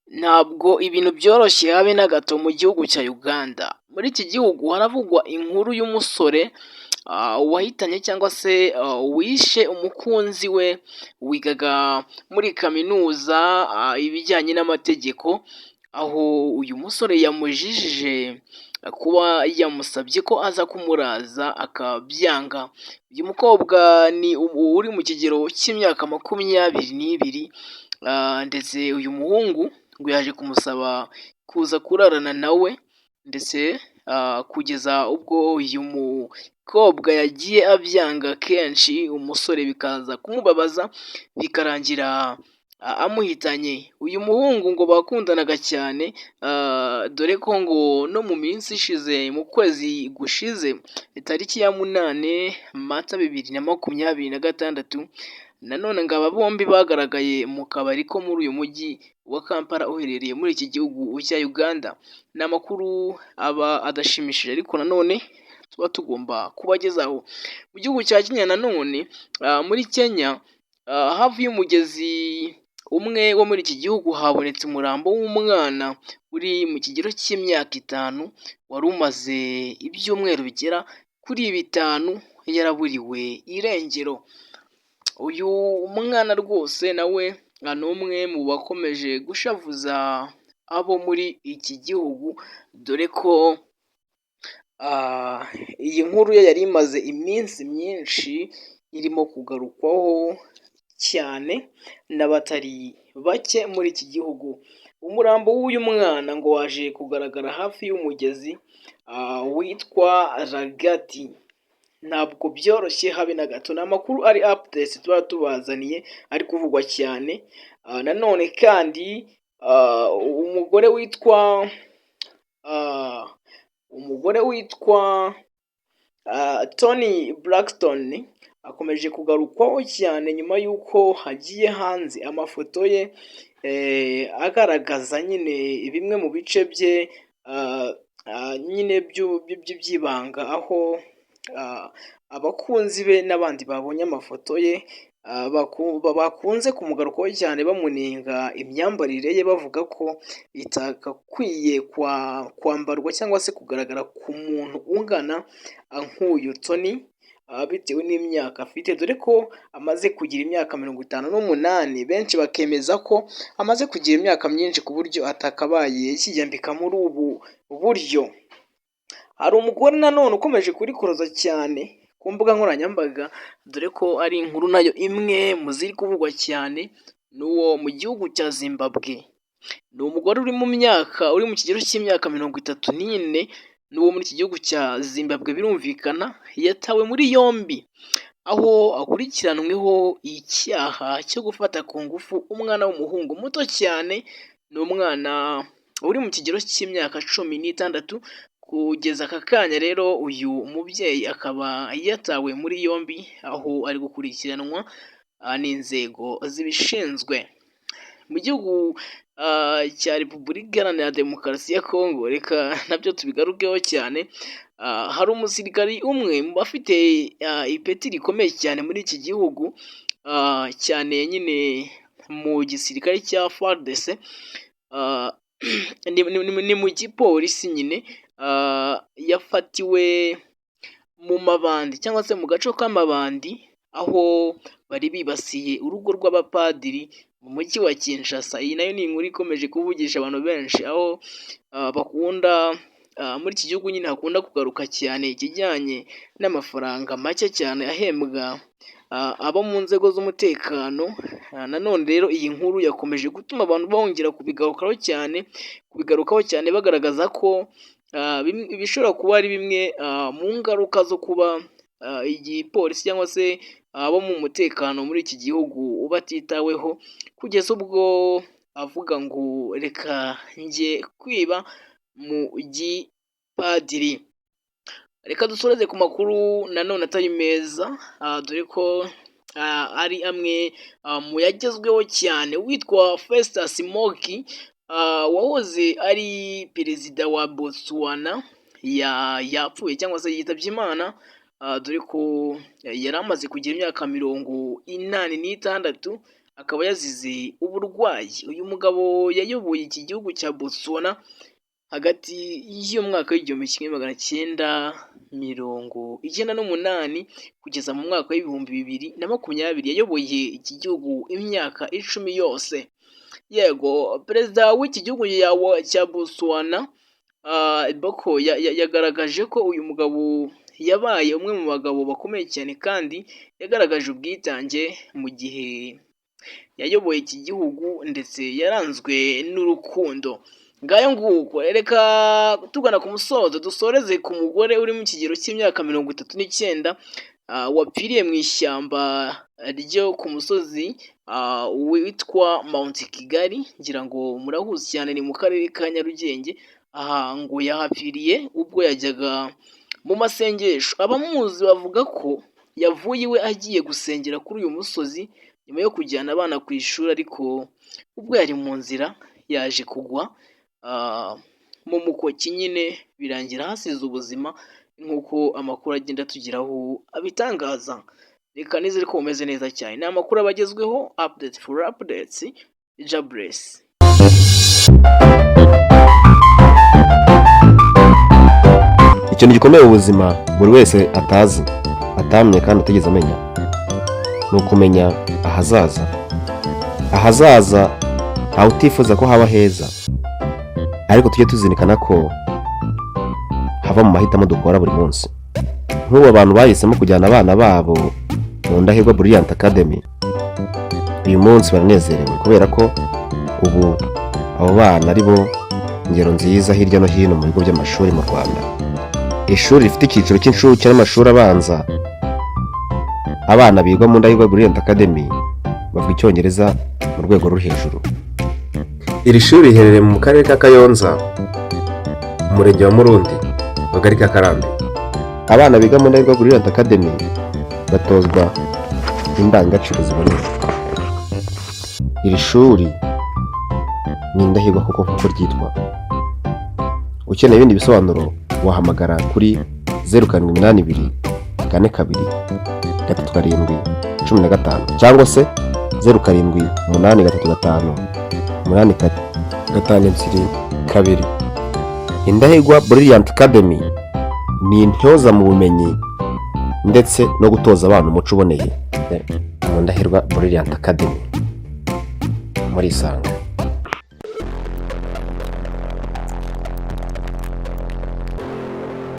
Ntabwo ibintu byoroshye habe na gato mu gihugu cya Uganda. Muri iki gihugu haravugwa inkuru y'umusore wahitanye cyangwa se wishe umukunzi we wigaga muri kaminuza ibijyanye n'amategeko, aho uyu musore yamujijije kuba yamusabye ko aza kumuraza akabyanga. Uyu mukobwa ni uri mu kigero cy'imyaka 22, ndetse uyu muhungu ngo yaje kumusaba kuza kurarana nawe, ndetse kugeza ubwo uyu mukobwa yagiye abyanga kenshi, umusore bikaza kumubabaza bikarangira amuhitanye. Uyu muhungu ngo bakundanaga cyane, dore ko ngo no mu minsi ishize, mu kwezi gushize, tariki ya 8 Mata 2026, nanone ngo aba bombi bagaragaye mu kabari ko muri uyu mujyi wa Kampala uherereye muri iki gihugu cya Uganda. Ni amakuru aba adashimishije, ariko nanone tuba tugomba kubagezaho. Mu gihugu cya Kenya nanone, muri Kenya hafi y'umugezi umwe wo muri iki gihugu habonetse umurambo w'umwana uri mu kigero cy'imyaka 5, wari umaze ibyumweru bigera kuri 5 yaraburiwe irengero. Uyu mwana rwose nawe ni umwe mu bakomeje gushavuza abo muri iki gihugu, dore ko iyi nkuru ye yari imaze iminsi myinshi irimo kugarukwaho cyane n'abatari bake muri iki gihugu. Umurambo w'uyu mwana ngo waje kugaragara hafi y'umugezi witwa Ragati. Ntabwo byoroshye habe na gato. Ni amakuru ari updates tuba tubazaniye ari kuvugwa cyane. Nanone kandi umugore witwa Toni Braxton akomeje kugarukwaho cyane nyuma y'uko hagiye hanze amafoto ye agaragaza nyine bimwe mu bice bye nyine by'ibanga, aho abakunzi be n'abandi babonye amafoto ye bakunze kumugarukaho cyane bamunenga imyambarire ye, bavuga ko itagakwiye kwambarwa cyangwa se kugaragara ku muntu ungana nk'uyu Toni bitewe n'imyaka afite, dore ko amaze kugira imyaka 58, benshi bakemeza ko amaze kugira imyaka myinshi ku buryo atakabaye yiyambika muri ubu buryo. Hari umugore nanone ukomeje kurikoroza cyane ku mbuga nkoranyambaga, dore ko ari inkuru nayo imwe mu ziri kuvugwa cyane, ni uwo mu gihugu cya Zimbabwe. Ni umugore uri mu kigero cy'imyaka 34, ni uwo muri iki gihugu cya Zimbabwe birumvikana, yatawe muri yombi aho akurikiranweho icyaha cyo gufata ku ngufu umwana w'umuhungu muto cyane, ni umwana uri mu kigero cy'imyaka 16, kugeza aka kanya rero uyu mubyeyi akaba yatawe muri yombi aho ari gukurikiranwa n'inzego zibishinzwe. Mu gihugu cya Repubulika Iharanira Demokarasi ya Kongo, reka nabyo tubigarukeho cyane, hari umusirikari umwe mu bafite ipeti rikomeye cyane muri iki gihugu, cyane nyine mu gisirikare cya FARDC, ni mu gipolisi nyine, yafatiwe mu mabandi cyangwa se mu gace k'amabandi, aho bari bibasiye urugo rw'abapadiri mu mujyi wa Kinshasa. Iyi nayo ni inkuru ikomeje kuvugisha abantu benshi, aho bakunda muri iki gihugu nyine hakunda kugaruka cyane ikijyanye n'amafaranga make cyane ahembwa abo mu nzego z'umutekano. Nanone rero iyi nkuru yakomeje gutuma abantu bongera kubigarukaho cyane, bagaragaza ko bishobora kuba ari bimwe mu ngaruka zo kuba igipolisi cyangwa se abo mu mutekano muri iki gihugu batitaweho, kugeza ubwo avuga ngo reka njye kwiba mu gipadiri. Reka dusoreze ku makuru nanone atari meza, dore ko ari amwe mu yagezweho cyane. Witwa Festus Mogae wahoze ari perezida wa Botswana yapfuye cyangwa se yitabye Imana, dore ko yari amaze kugira imyaka 86. akaba yazize uburwayi. Uyu mugabo yayoboye iki gihugu cya Botswana hagati y'umwaka w'1998 kugeza mu mwaka w'2020. Yayoboye iki gihugu imyaka 10 yose. Yego, perezida w'iki gihugu cya Botswana, Boko, yagaragaje ko uyu mugabo yabaye umwe mu bagabo bakomeye cyane kandi yagaragaje ubwitange mu gihe yayoboye iki gihugu, ndetse yaranzwe n'urukundo. Ngayo nguko, reka tugana ku musozo dusoreze ku mugore uri mu kigero cy'imyaka 39 wapfiriye mu ishyamba ryo ku musozi witwa Mount Kigali. Ngira ngo murahuzi cyane, ni mu karere ka Nyarugenge. Aha ngo yahapfiriye ubwo yajyaga mu masengesho. Abamuzi bavuga ko yavuye iwe agiye gusengera kuri uyu musozi nyuma yo kujyana abana ku ishuri, ariko ubwo yari mu nzira yaje kugwa mu mukoki nyine, birangira ahasize ubuzima, nk'uko amakuru agenda atugeraho abitangaza. Reka nizere ko mumeze neza cyane, ni amakuru aba agezweho, update for updates, Jaburesi. Ikintu gikomeye mu buzima buri wese atazi, atamenye kandi atigeze amenya, ni ukumenya ahazaza. Ahazaza ntawe utifuza ko haba heza, ariko tujye tuzirikana ko hava mu mahitamo dukora buri munsi. Nk'ubu abantu bahisemo kujyana abana babo mu Ndahirwa Brilliant Academy, uyu munsi baranezerewe kubera ko ubu abo bana ari bo ngero nziza hirya no hino mu bigo by'amashuri mu Rwanda. Ishuri rifite icyiciro cy'incuke n'amashuri abanza. Abana biga mu Ndahirwa Brilliant Academy bavuga Icyongereza mu rwego ruri hejuru. Iri shuri riherereye mu karere ka Kayonza, Umurenge wa Murundi, Akagari ka Karambi. Abana biga mu Ndahirwa Brilliant Academy batozwa indangagaciro ziboneye. Iri shuri ni indahirwa koko nk'uko ryitwa. Ukeneye ibindi bisobanuro wahamagara kuri 0782423715 cyangwa se 07835852. Indahigwa Brilliant Academy ni intyoza mu bumenyi ndetse no gutoza abana umuco uboneye. Mu Ndahirwa Brilliant Academy, murisanga.